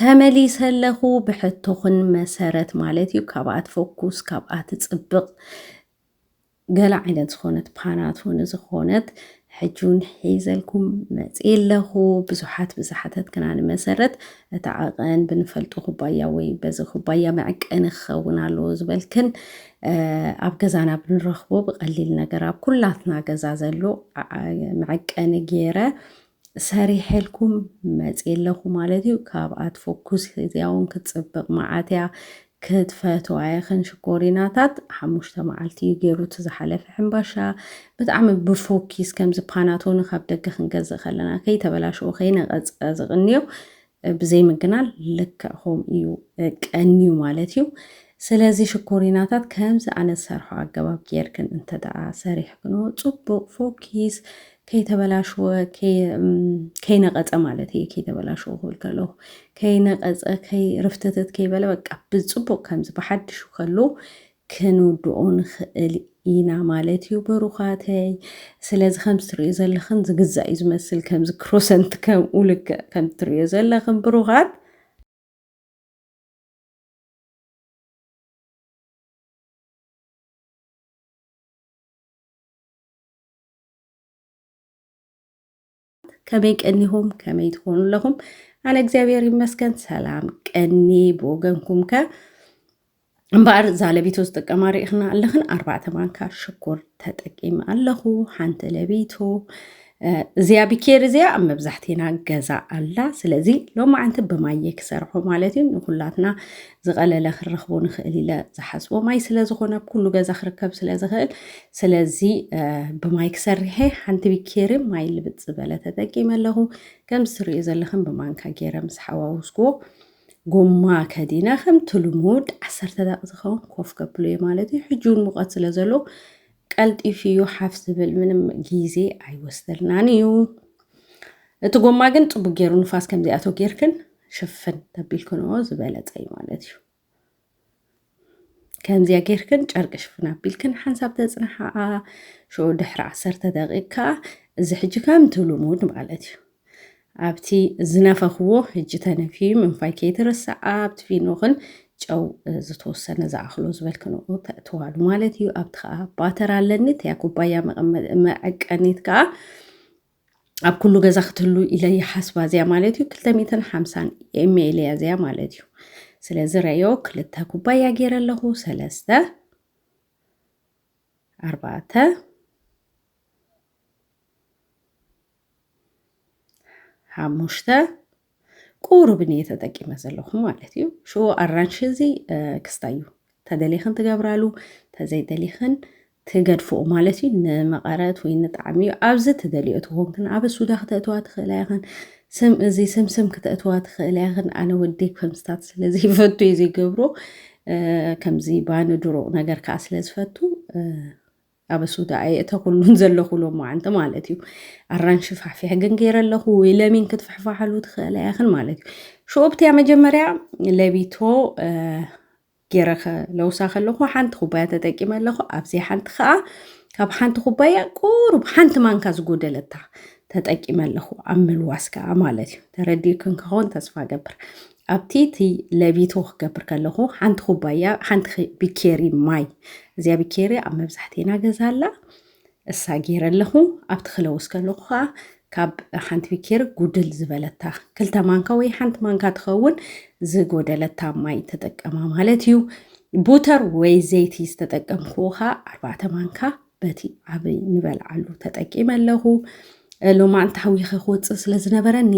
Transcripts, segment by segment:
ተመሊሰ ኣለኹ ብሕቶኽን መሰረት ማለት እዩ። ካብኣ ትፈኩስ፣ ካብኣ ትጽብቕ፣ ገለ ዓይነት ዝኾነት ፓናቶን ዝኾነት ሕጂ እውን ሒዘልኩም መጽየ ኣለኹ። ብዙሓት ብዝሓተትክናኒ መሰረት፣ እቲ ዓቐን ብንፈልጦ ኩባያ ወይ በዚ ኩባያ መዐቀኒ ክኸውን ኣለዎ ዝበልክን፣ እ፣ ኣብ ገዛና ብንረኽቦ ብቐሊል ነገር ኣብ ኩላትና ገዛ ዘሎ ዓ-፣ መዐቀኒ ገይረ ሰሪሐልኩም መጽየ ኣለኹ ማለት እዩ። ካብኣ ትፈኩስ፣ እዚኣ እውን ክትጽብቕ መዓት እያ። ክትፈትዋ ኢኽን ሽኮሪናታት። ሓሙሽተ መዓልቲ እዩ ገይሩ እቲ ዝሓለፈ ሕምባሻ። ብጣዕሚ ብፎኪስ ከምዚ ፓናቶኒ ካብ ደገ ክንገዝእ ከለና ከይተበላሽዎ ከይነቐጸ ዝቕንዮ፣ ብዘይ ምግናል ልክዕ ከምኡ እዩ ቀንዩ ማለት እዩ። ስለዚ ሽኮሪናታት ከምዚ ኣነ ዝሰርሖ ኣገባብ ጌርክን እንተ ደኣ ሰሪሕክንዎ ጽቡቕ ፎኪስ ከይተበላሽወ፣ ከይ-፣ እም፣ ከይነቐጸ ማለት እየ። ከይተበላሽወ ክብል ከለኹ ከይነቐጸ፣ ከይርፍትትት ከይበለ በቃ ብጽቡቕ ከምዚ ብሓድሹ ከሎ ክንውድኦ ንኽእል ኢና ማለት እዩ ብሩኻተይ። ስለዚ ከምዚ ትርእዩ ዘለኽን ዝግዛእ እዩ ዝመስል፣ ከምዚ ክሮሰንት ከምኡ ልክዕ ከምዚ ትርእዩ ዘለኽን ብሩኻት። ከመይ ቀኒኹም? ከመይ ትኾኑ ኣለኹም? ኣነ እግዚኣብሔር ይመስገን ሰላም ቀኒ። ብወገንኩም ከ? እምበኣር እዛ ለቢቶ ዝጥቀማ ርኢኽና ኣለኽን ኣርባዕተ ማንካ ሽኮር ተጠቂመ ኣለኹ። ሓንቲ ለቢቶ፣ እ፣ እዚኣ ቢኬር እዚኣ ኣብ መብዛሕቴና ገዛ ኣላ። ስለዚ ሎማዓንቲ ብማየ ክሰርሖ ማለት እዩ። ንኹላትና ዝቐለለ ክንረኽቦ ንኽእል ኢለ ዝሓስቦ ማይ ስለ ዝኾነ፣ ኣብ ኩሉ ገዛ ክርከብ ስለ ዝኽእል፣ ስለዚ፣ እ፣ ብማይ ክሰርሐ ሓንቲ ቢኬሪ ማይ ልብጥ ዝበለ ተጠቂመ ኣለኹ። ከምዚ ትርእዩ ዘለኽን ብማንካ ገይረ ምስ ሓዋውስክዎ፣ ጎማ ከዲነ ከምቲ ልሙድ ዓሰርተ ደቂቕ ዝኸውን ኮፍ ከብሎ እየ ማለት እዩ። ሕጂ እውን ሙቐት ስለ ዘሎ ቀልጢፉ እዩ ሓፍ ዝብል፣ ምንም ግዜ ኣይወስደልናን እዩ። እቲ ጎማ ግን ጽቡቅ ገይሩ ንፋስ ከምዚኣቶ ጌርክን ሽፍን ተቢልክንኦ ዝበለጸ እዩ ማለት እዩ። ከምዚኣ ጌርክን ጨርቂ ሽፍን ኣቢልክን ሓንሳብ ተጽንሓኣ። ሽዑ ድሕሪ ዓሰርተ ደቂቕ ከኣ እዚ ሕጂ ከምቲ ልሙድ ማለት እዩ። ኣብቲ ዝነፈኽዎ ሕጂ ተነፍዩ ምንፋይ ከይትርስዓ፣ ኣብቲ ፊኖኽን ጨው፣ እ፣ ዝተወሰነ ዝኣኽሎ ዝበልክንኡ ተእትዋሉ ማለት እዩ። ኣብቲ ከኣ ባተር ኣለኒ፣ እቲኣ ኩባያ መቐመ-፣ መዐቀኒት ከኣ ኣብ ኩሉ ገዛ ክትህሉ ኢለ ይሓስባ እዚኣ ማለት እዩ። ክልተ ሚእትን ሓምሳን ኤም ኤል እያ እዚኣ ማለት እዩ። ስለዚ ረዮ ክልተ ኩባያ ገይረ ኣለኹ። ሰለስተ፣ ኣርባዕተ፣ ሓሙሽተ፣ ቁሩብ እየ ተጠቂመ ዘለኹ ማለት እዩ። ሽዑ ኣራንሺ እዚ፣ እ፣ ክስታይ እዩ። ተደሊኽን ትገብራሉ፣ ተዘይደሊኽን ትገድፍኦ ማለት እዩ። ንመቐረት ወይ ንጣዕሚ እዩ። ኣብዚ ትደልዮ ትኾንክን ኣብ ሱዳ ክተእትዋ ትኽእላ ኢኽን። ስም እዚ ስምስም ክተእትዋ ትኽእላ ኢኽን። ኣነ ወደይ ከምስታት ስለ ዘይፈቱ እየ ዘይገብሮ። እ፣ ከምዚ ባኒ ድሩቕ ነገር ከዓ ስለ ዝፈቱ፣ እ፣ ኣብ ሱዳ እየ እተኹሉን ዘለኹ ሎማዓንቲ ማለት እዩ። ኣራንሺ ፋሕፊሕ ግን ገይረ ኣለኹ ወይ ለሚን ክትፍሕፋሓሉ ትኽእላ ኢኽን ማለት እዩ። ሽዑ ኣብቲያ መጀመርያ ለቢቶ፣ እ፣ ገይረ ከለውሳ ከለኹ ሓንቲ ኩባያ ተጠቂመ ኣለኹ። ኣብዚ ሓንቲ ከኣ ካብ ሓንቲ ኩባያ ቁሩብ ሓንቲ ማንካ ዝጎደለታ ተጠቂመ ኣለኹ፣ ኣብ ምልዋስ ከኣ ማለት እዩ። ተረዲእክን ክኸውን ተስፋ እገብር። ኣብቲ እቲ ለቢቶ ክገብር ከለኹ ሓንቲ ኩባያ፣ ሓንቲ ክ-፣ ቢኬሪ ማይ፣ እዚኣ ቢኬሪ ኣብ መብዛሕቴና ገዛ ኣላ፣ እሳ ገይረ ኣለኹ። ኣብቲ ክለውስ ከለኹ ከኣ ካብ ሓንቲ ቢኬሪ ጉድል ዝበለታ ክልተ ማንካ ወይ ሓንቲ ማንካ ትኸውን ዝጎደለታ ማይ ተጠቀማ ማለት እዩ። ቡተር ወይ ዘይቲ ዝተጠቀምክዎ ከኣ ኣርባዕተ ማንካ በቲ ዓብይ ንበልዓሉ ተጠቂመ ኣለኹ። ሎማዓንቲ ሓዊኸ ክወፅእ ስለ ዝነበረኒ፣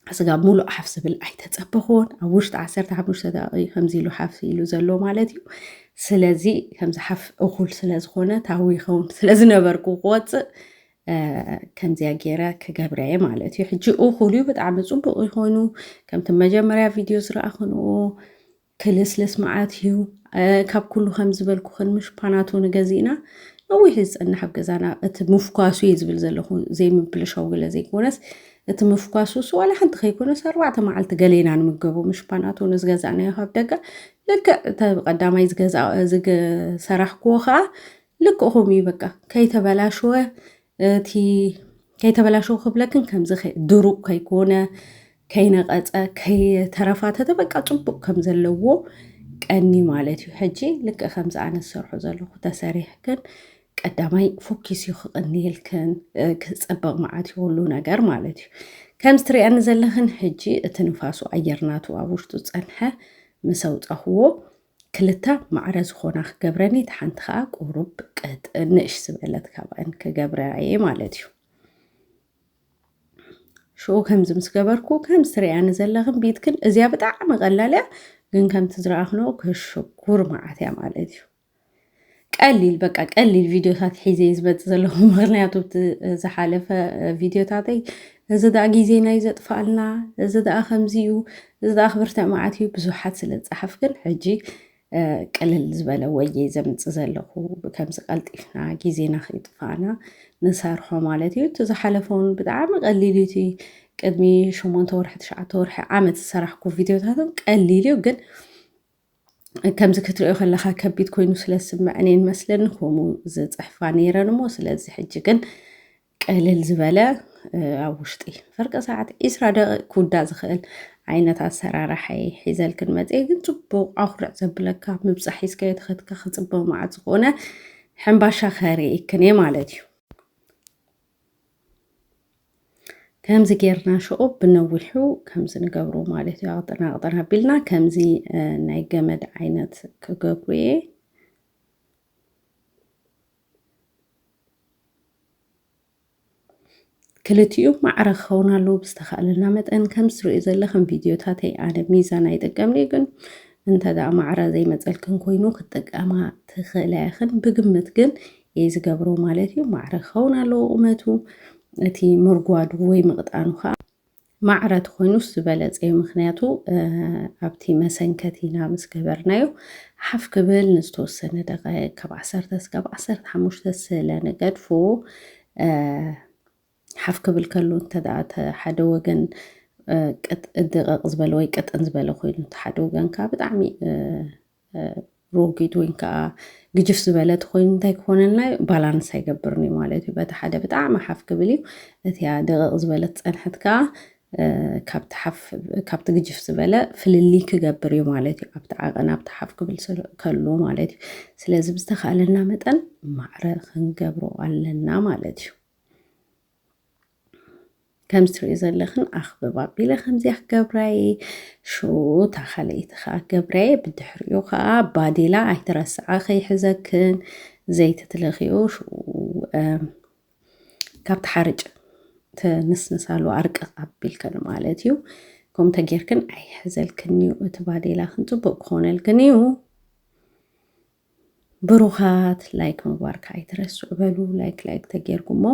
ስጋብ ሙሉእ ሓፍ ዝብል ኣይተጸበኹዎን። ኣብ ውሽጢ ዓሰርተ ሓሙሽተ ደቂቕ ከምዚ ኢሉ ሓፍ ኢሉ ዘሎ ማለት እዩ። ስለዚ ከምዚ ሓፍ እኹል ስለ ዝኾነ፣ ታዊኸውን ስለ ዝነበርኩ ክወጽእ፣ እ፣ ከምዚኣ ገይረ ክገብራ እየ ማለት እዩ። ሕጂ እኹል እዩ፣ ብጣዕሚ ጽቡቕ ይኾኑ። ከምቲ መጀመርያ ቪድዮ ዝረኣኹንዎ ክልስልስ መዓት እዩ። እ፣ ካብ ኩሉ ከም ዝበልኩኽን ምሽ ፓናቶኒ ገዚእና ነዊሕ ዝጸንሕ ኣብ ገዛና፣ እቲ ምፍኳሱ እየ ዝብል ዘለኹ፣ ዘይምብልሻው ገለ ዘይኮነስ፣ እቲ ምፍኳሱስ ዋላ ሓንቲ ከይኮነስ ኣርባዕተ መዓልቲ ገሌና ንምገቦ። ምሽ ፓናቶኒ ዝገዛእናዮ ካብ ደገ፣ ልክዕ እቲ ቀዳማይ ዝገዛ-፣ ዝገ-፣ ሰራሕክዎ ኸኣ ልክዕ ከምኡ እዩ። በቃ ከይተበላሸወ፣ እቲ ከይተበላሸወ ክብለክን ከምዚ ከ-፣ ድሩቕ ከይኮነ፣ ከይነቐጸ ከይተረፋተተ በቃ ጽቡቕ ከም ዘለዎ ቀኒ ማለት እዩ። ሕጂ ልክዕ ከምዚ ኣነ ዝሰርሖ ዘለኹ ተሰሪሕክን ቀዳማይ ፎኪስ እዩ ክቕንየልክን ክጸበቕ መዓት እዩ ኩሉ ነገር ማለት እዩ። ከምዚ ትሪኣኒ ዘለኽን ሕጂ እቲ ንፋሱ ኣየር ናቱ ኣብ ውሽጡ ጸንሐ ምስ ኣውጻኽዎ ክልተ ማዕረ ዝኾና ክገብረኒ፣ እቲ ሓንቲ ከዓ ቁሩብ ቅጥ ንእሽ ዝበለት ካብኣን ክገብራ እየ ማለት እዩ። ሽኡ ከምዚ ምስ ገበርኩ ከምዚ ትሪኣኒ ዘለኽን ቢትክን እዚኣ ብጣዕሚ ቀላል እያ፣ ግን ከምቲ ዝረኣኽንኦ ከሽኩር መዓት እያ ማለት እዩ። ቀሊል በቃ ቀሊል ቪድዮታት ሒዘ እየ ዝመፅእ ዘለኹ፣ ምኽንያቱ እቲ ዝሓለፈ ቪድዮታተይ እዚ ደኣ ግዜና እዩ ዘጥፋልና፣ እዚ ደኣ ከምዚ እዩ፣ እዚ ደኣ ክብርትዕ መዓት እዩ ብዙሓት ስለ ዝፀሓፍ ግን ሕጂ ቅልል ዝበለ ወየ ዘምፅእ ዘለኹ። ከምዚ ቀልጢፍና ግዜና ከይጥፋእና ንሰርሖ ማለት እዩ። እቲ ዝሓለፈ እውን ብጣዕሚ ቀሊል እዩ። እቲ ቅድሚ ሸሞንተ ወርሒ ትሽዓተ ወርሒ ዓመት ዝሰራሕኩ ቪድዮታትን ቀሊል እዩ ግን ከምዚ ክትሪኦ ከለኻ ከቢድ ኮይኑ ስለ ዝስምዐን እየን መስለኒ ከምኡ ዝፅሕፋ ነይረን እሞ ስለዚ ሕጂ ግን ቀልል ዝበለ ኣብ ውሽጢ ፍርቂ ሰዓት ዒስራ ደቂቕ ክውዳእ ዝኽእል ዓይነት ኣሰራርሓ እየ ሒዘልክን መፅየ። ግን ፅቡቕ ኣኹርዕ ዘብለካ ምብፃሕ ሒዝካዮ ተኸትካ ክፅበ መዓት ዝኾነ ሕምባሻ ከርእየክን እየ ማለት እዩ። ከምዚ ጌርና ሽዑ ብነዊሑ ከምዚ ንገብሮ ማለት እዩ። ኣቕጥና ኣቕጥና ኣቢልና ከምዚ ናይ ገመድ ዓይነት ክገብሩ እየ። ክልቲኡ ማዕረ ክኸውን ኣለዎ ብዝተኻእለና መጠን። ከም ዝትሪኡ ዘለኽን ቪድዮታተይ ኣነ ሚዛን ኣይጥቀምን እየ፣ ግን እንተ ደኣ ማዕረ ዘይመጸልክን ኮይኑ ክትጥቀማ ትኽእላ ኢኽን። ብግምት ግን እየ ዝገብሮ ማለት እዩ። ማዕረ ክኸውን ኣለዎ ቁመቱ፣ እቲ ምርጓዱ ወይ ምቕጣኑ ከዓ ማዕረ ተኾይኑስ ዝበለጸ እዩ። ምኽንያቱ ኣብቲ መሰንከቲና ምስ ገበርናዮ ሓፍ ክብል ንዝተወሰነ ደቂቕ ካብ ዓሰርተ እስካብ ዓሰርተ ሓሙሽተ ስለ ንገድፎ ሓፍ ክብል ከሎ እንተ ደኣ ሓደ ወገን ቅጥ ድቕቕ ዝበለ ወይ ቅጥን ዝበለ ኮይኑ እቲ ሓደ ወገን ከዓ ብጣዕሚ ሮጊድ ወይ ከዓ ግጅፍ ዝበለ ተኮይኑ እንታይ ክኾነልና እዩ? ባላንስ ኣይገብርን እዩ ማለት እዩ። በቲ ሓደ ብጣዕሚ ሓፍ ክብል እዩ። እቲያ ደቕቕ ዝበለት ፀንሐት ከዓ ካብቲ ግጅፍ ዝበለ ፍልልይ ክገብር እዩ ማለት እዩ። ኣብቲ ዓቐን ኣብቲ ሓፍ ክብል ከሎ ማለት እዩ። ስለዚ ብዝተኻእለና መጠን ማዕረ ክንገብሮ ኣለና ማለት እዩ። ከምዚ ትሪኦ ዘለኽን ኣኽብብ ኣቢለ ከምዚኣ ክገብራየ ሽታ ካልኣይቲ ከዓ ገብራየ ብድሕሪኡ ከዓ ባዴላ ኣይትረስዓ ከይሕዘክን ዘይቲ ትለኽዮ ሽኡ ካብቲ ሓርጭ ትንስንሳሉ ኣርቅቕ ኣቢልክን ማለት እዩ። ከምኡ ተጌርክን ኣይሕዘልክን እዩ እቲ ባዴላኽን ፅቡቅ ክኾነልክን እዩ። ብሩኻት ላይክ ምግባር ከዓ ኣይትረስዑ በሉ። ላይክ ላይክ ተጌርኩሞ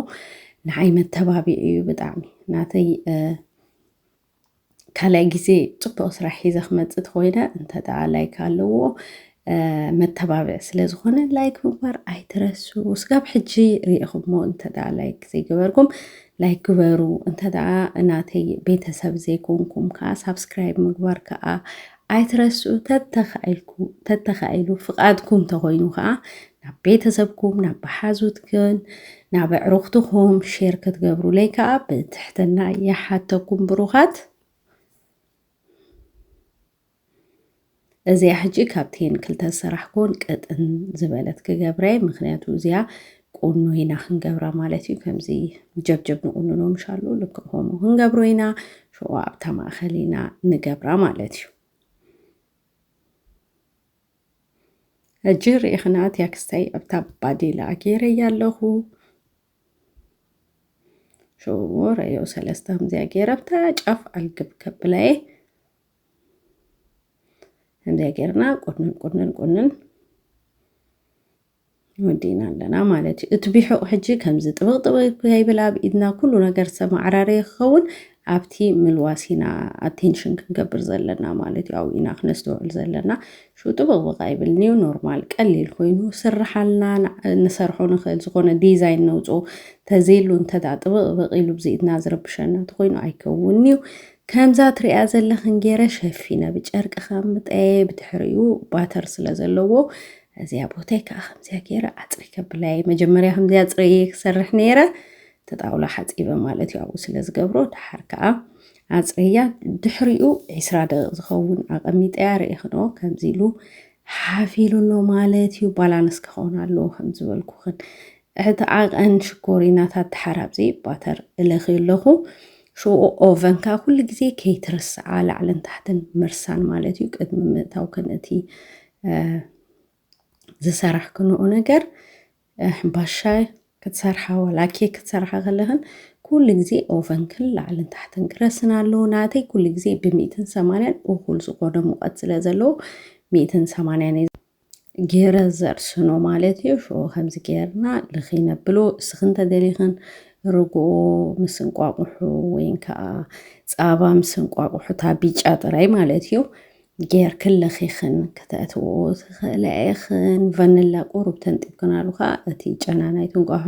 ንዓይ መተባቢዒ እዩ ብጣዕሚ ናተይ ካልኣይ ግዜ ፅቡቅ ስራሕ ሒዘ ክመፅእ ተኮይነ እንተ ደኣ ላይክ ኣለዎ መተባብዒ ስለ ዝኾነ ላይክ ምግባር ኣይትረስዑ። ስጋብ ሕጂ ርኢኹሞ እንተ ደኣ ላይክ ዘይገበርኩም ላይክ ግበሩ። እንተ ደኣ ናተይ ቤተሰብ ዘይኮንኩም ከዓ ሳብስክራይብ ምግባር ከዓ ኣይትረስዑ። ተተኻኢልኩ ተተኻኢሉ ፍቓድኩም ተኾይኑ ከዓ ናብ ቤተሰብኩም ናብ መሓዙትክን ናብ ኣዕሩኽትኹም ሼር ክትገብሩለይ ከዓ ብትሕትና ይሓተኩም ብሩኻት። እዚኣ ሕጂ ካብተን ክልተ ዝሰራሕኩን ቅጥን ዝበለት ክገብረ ምክንያቱ እዚኣ ቁኖ ኢና ክንገብራ ማለት እዩ። ከምዚ ጀብጀብ ንቁንኖ ምሻሉ ልክዕ ከምኡ ክንገብሮ ኢና። ሽዑ ኣብታ ማእኸል ኢና ንገብራ ማለት እዩ። ሕጂ ርኢኽና እቲያ ክስታይ ኣብታ ባዴላ ገይረያ ኣለኹ። ሽዑ ረዮ ሰለስተ ከምዚኣ ገይረ ኣብታ ጫፍ ኣልግብ ከብለየ ከምዚኣ ገይርና ቁንን ቁንን ቁንን ወዲእና ኣለና ማለት እዩ። እቲ ቢሑቕ ሕጂ ከምዚ ጥብቕ ጥብቕ ከይብል ኣብ ኢድና ኩሉ ነገር ዝተመዓራረየ ክኸውን ኣብቲ ምልዋስ ኢና ኣቴንሽን ክንገብር ዘለና ማለት እዩ። ኣብኡ ኢና ክነስተውዕል ዘለና። ሽኡ ጥብቕብቕ ኣይብልን እዩ። ኖርማል ቀሊል ኮይኑ ስርሓልና ንሰርሖ ንኽእል ዝኾነ ዲዛይን ነውፅኦ ተዘይሉ እንተ ደኣ ጥብቕብቕ ኢሉ ብዚ ኢድና ዝረብሸና ተኮይኑ ኣይከውንን እዩ። ከምዛ ትሪኣ ዘለኽን ገይረ ሸፊነ ብጨርቂ ከምጠየ ብድሕሪኡ ባተር ስለ ዘለዎ እዚኣ ቦታይ ከዓ ከምዚኣ ገይረ ኣፅሪ ከብላየ መጀመርያ ከምዚኣ ፅረየ ክሰርሕ ነይረ ተጣውላ ሓፂበ ማለት እዩ ኣብኡ ስለ ዝገብሮ ደሓር ከዓ ኣፅርያ። ድሕሪኡ ዒስራ ደቂቕ ዝኸውን ኣቐሚጠያ ርእኽንኦ ከምዚ ኢሉ ሓፍ ኢሉ ኣሎ ማለት እዩ። ባላንስ ክኸውን ኣለዎ ከም ዝበልኩኽን። እቲ ዓቐን ሽኮሪናታት ድሓር ኣብዚ ባተር እለኺ ኣለኹ። ሽኡ ኦቨንካ ኩሉ ግዜ ከይትርስዓ ላዕልን ታሕትን ምርሳን ማለት እዩ። ቅድሚ ምእታውክን እቲ ዝሰራሕክንኦ ነገር ሕምባሻ ክትሰርሓ ዋላ ኬክ ክትሰርሓ ከለኽን ኩሉ ግዜ ኦቨንክን ላዕልን ታሕትን ክረስን ኣለዎ። ናተይ ኩሉ ግዜ ብሚእትን ሰማንያን እኹል ዝኾነ ሙቐት ስለ ዘለዎ ሚእትን ሰማንያን ገይረ ዘርስኖ ማለት እዩ። ሽዑ ከምዚ ገይርና ልኺ ነብሎ። እስኺ እንተደሊኽን ርግኦ ምስ እንቋቑሑ ወይ ከዓ ፃባ ምስ እንቋቑሑ፣ እታ ቢጫ ጥራይ ማለት እዩ፣ ጌርክን ለኺኽን ከተእትዎ ትኽእላ ኢኽን። ቫኒላ ቁሩብ ተንጢብክናሉ ከዓ እቲ ጨና ናይቲ እንቋቑሖ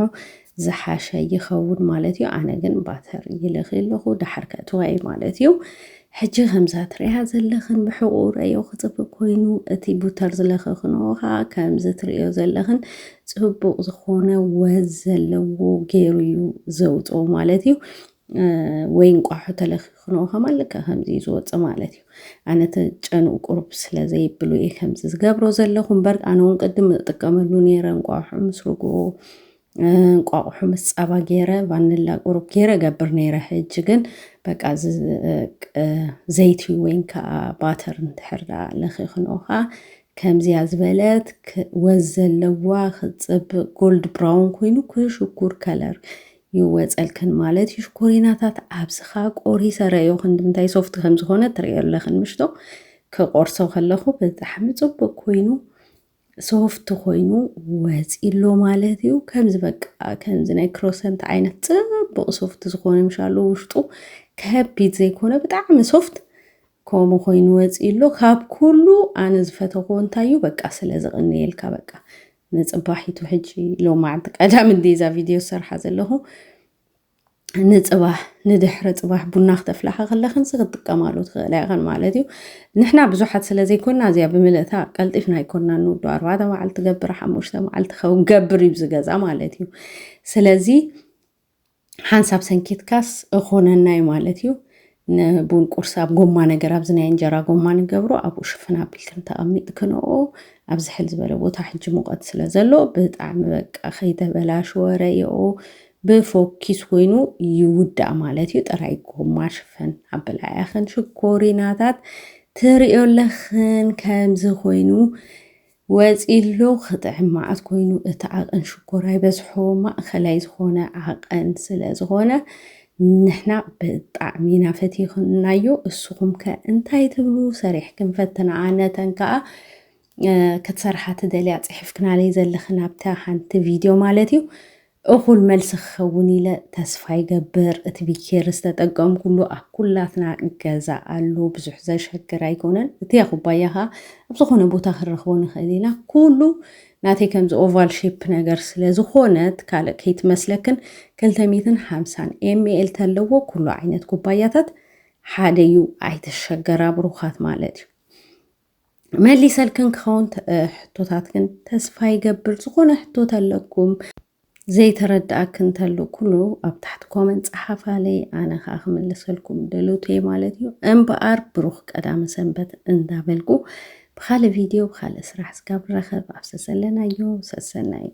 ዝሓሸ ይኸውን ማለት እዩ። ኣነ ግን ባተር ይልኺ ኣለኹ፣ ድሓር ከእትዋ እየ ማለት እዩ። ሕጂ ከምዛ ትሪኣ ዘለኽን ብሕቑኡ ረዮ ክፅብቅ ኮይኑ፣ እቲ ቡተር ዝለኸኽንኦ ከዓ ከምዚ ትሪኦ ዘለኽን ፅቡቅ ዝኾነ ወዝ ዘለዎ ገይሩ እዩ ዘውፅኦ ማለት እዩ። ወይ እንቋሖ ተለኺኽንኦ ከማን ልክዕ ከምዚ እዩ ዝወፅእ ማለት እዩ። ኣነ እቲ ጨንኡ ቁሩብ ስለ ዘይብሉ እየ ከምዚ ዝገብሮ ዘለኹ እምበር፣ ኣነ እውን ቅድም እጥቀመሉ ነይረ እንቋሖ ምስ ርግኦ፣ እንቋቑሖ ምስ ፃባ ገይረ፣ ቫኒላ ቁሩብ ገይረ ገብር ነይረ። ሕጂ ግን በቃ እዚ፣ እ፣ ቅ-፣ ዘይቲ ወይ ከዓ ባተር እንድሕር ደኣ ለኺኽንኦ ከዓ ከምዚያ ዝበለት ክ-፣ ወዝ ዘለዋ ክፅብቅ ጎልድ ብራውን ኮይኑ ክሽኩር ከለር ይወፀልክን ማለት እዩ። ሽኮሪናታት ኣብዚ ከዓ ቆሪሰ ረእዮ ክንዲ ምንታይ ሶፍት ከም ዝኾነ ትርእዮ ኣለኽን ምሽቶ። ክቆርሶ ከለኹ ብጣዕሚ ፅቡቅ ኮይኑ ሶፍት ኮይኑ ወፂሎ ማለት እዩ። ከምዚ በቃ ከምዚ ናይ ክሮሰንት ዓይነት ፅቡቅ ሶፍት ዝኾነ ምሻሉ ውሽጡ ከቢድ ዘይኮነ ብጣዕሚ ሶፍት ከምኡ ኮይኑ ወፂሎ። ካብ ኩሉ ኣነ ዝፈተኽዎ እንታይ እዩ በቃ ስለ ዝቕንየልካ በቃ ንፅባሒቱ ሕጂ ሎማዓንቲ ቀዳም እንደ እዛ ቪድዮ ዝሰርሓ ዘለኹ ንፅባሕ ንድሕሪ ፅባሕ ቡና ክተፍልሓ ከለኽን ሲ ክትጥቀማሉ ትኽእላ ኢኽን ማለት እዩ። ንሕና ብዙሓት ስለ ዘይኮንና እዚኣ ብምልእታ ቀልጢፍና ኣይኮንና ንውዶ ኣርባዕተ መዓልቲ ገብር ሓሙሽተ መዓልቲ ክገብር እዩ ዝገዛ ማለት እዩ። ስለዚ ሓንሳብ ሰንኪትካስ እኾነና እዩ ማለት እዩ። ንቡን ቁርሲ ኣብ ጎማ ነገር ኣብዚ ናይ እንጀራ ጎማ ንገብሮ ኣብኡ ሽፍን ኣቢልክን ተቐሚጥክንኦ ኣብ ዝሕል ዝበለ ቦታ ሕጂ ሙቐት ስለ ዘሎ ብጣዕሚ በቃ ከይተበላሸወ ረየኦ ብፎኪስ ኮይኑ ይውዳእ ማለት እዩ። ጥራይ ጎማ ሽፈን ኣበላያኽን ሽኮሪናታት ትርእዮ ኣለኽን ከምዚ ኮይኑ ወፂሎ ክጥዕም መዓት ኮይኑ እቲ ዓቐን ሽኮር ኣይበዝሖ ማእኸላይ ዝኾነ ዓቐን ስለ ዝኾነ ንሕና ብጣዕሚ ኢና ፈቲኽናዮ። እስኹም ከ እንታይ ትብሉ? ሰሪሕክን ፈትና ነተን ከዓ ክትሰርሓ ትደልያ ፅሒፍክናለይ ዘለኽን ኣብታ ሓንቲ ቪድዮ ማለት እዩ። እኹል መልሲ ክኸውን ኢለ ተስፋ ይገብር። እቲ ቢኬር ዝተጠቀምኩሉ ኣብ ኩላትና ገዛ ኣሎ፣ ብዙሕ ዘሸግር ኣይኮነን። እቲ ኩባያ ኸዓ ኣብ ዝኾነ ቦታ ክንረኽቦ ንኽእል ኢና። ኩሉ ናተይ ከምዚ ኦቫል ሼፕ ነገር ስለ ዝኾነት ካልእ ከይትመስለክን ክልተ ሚእትን ሓምሳን ኤምኤል ተለዎ ኩሉ ዓይነት ኩባያታት ሓደ እዩ። ኣይትሸገራ ብሩኻት ማለት እዩ። መሊሰልክን ክኸውን ተ-፣ እ፣ ሕቶታትክን ተስፋ ይገብር። ዝኾነ ሕቶ ተለኩም ዘይተረድኣክን ተሎ ኩሉ ኣብ ታሕቲ ኮመንት ጸሓፋለይ፣ ኣነ ኸኣ ክምልሰልኩም ድሉት እየ ማለት እዩ። እምበኣር ብሩኽ ቀዳመ ሰንበት እንዳበልኩ ብኻልእ ቪድዮ ብኻልእ ስራሕ ስጋብ ንራኸብ ኣብ ሰሰለናዮ ሰሰናዩ።